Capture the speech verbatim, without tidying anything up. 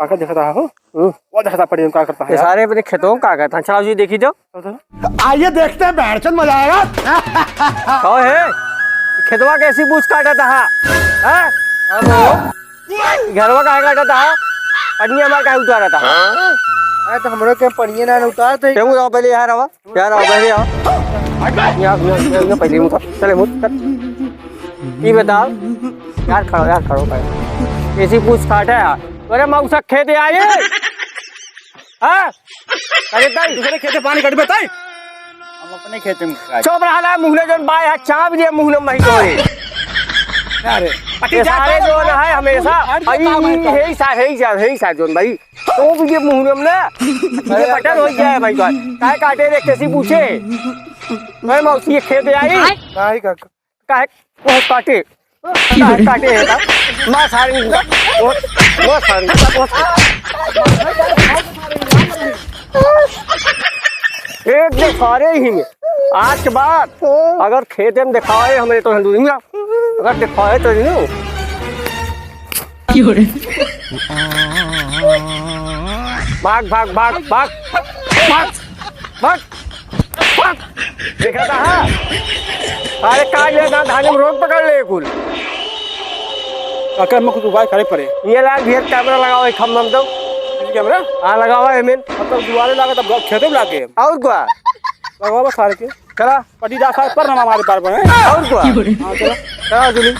देखा, देखा था, हो? हम्म। वो देखा था, पड़ी, का करता है ये यार? सारे अपने खेतों का करता है? चलाओ जी, देखी जाओ। चलो, चलो। आइए देखते हैं, बहरचंद मजा आएगा। कहो है, खेतवा कैसी पूछ काटा था? हाँ? अब घरवा काहे काटा था? पनिया हमार काहे उतारा था? अरे तो हमरो के पनिया ना उतार थे। क्यों जाओ पहले यहाँ रवा? यार, आओ, पहले आओ। यार, यार, यार, यार, पहले मुझे, चले, मुझे, चल। ये बताओ। यार, खड़ो, यार, खड़ो, खड़ो। ऐसी पूछ काटे यार। अरे, मौसा खेत आई। हाँ? अरे, ताई। दूसरे खेते पानी कटबे, ताई। हम अपने खेते में खाए। चुप रहा ना, मुहले जौन बाय है, चाप दिए मुहले में ही तोरे। अरे, पटी ये जा, सारे ताई, जो ना है हमेशा, हट जा, अरे, ताई, ताई। हे ही सा, हे ही सा, हे ही सा जौन भाई। तो भी ये मुहूरम ना, ये अरे बटन हो गया है भाई साहब। काय काटे रे, कैसी पूछे? मैं मौसी के खेत आई। काहे काका? काहे? वो काटे। काहे काटे है का? माँ सारी का। वो, वो सारी का, वो सारी। एक दे सारे ही में। आज के बाद अगर खेते में दिखावे हमरे तो हिंदू नहीं, अगर दिखावे तो नहीं। भाग, भाग, भाग, भाग, भाग, भाग, भाग। देखा था, हाँ? अरे, काट ले ना, धान में रोग पकड़ ले कुल। काका, हमें कुछ उपाय करे पड़े। ये लाल भैया कैमरा लगाओ, एक खम्भा में दो। कैमरा? हाँ, लगावा है मेन। मतलब, दुआरे लागे, तब खेते में लागे। और क्या? लगावा सारे के। चला। पटीदार साहब पर ना हमारे पार पर है। और क्या? हाँ, चलो। चला, जल्दी।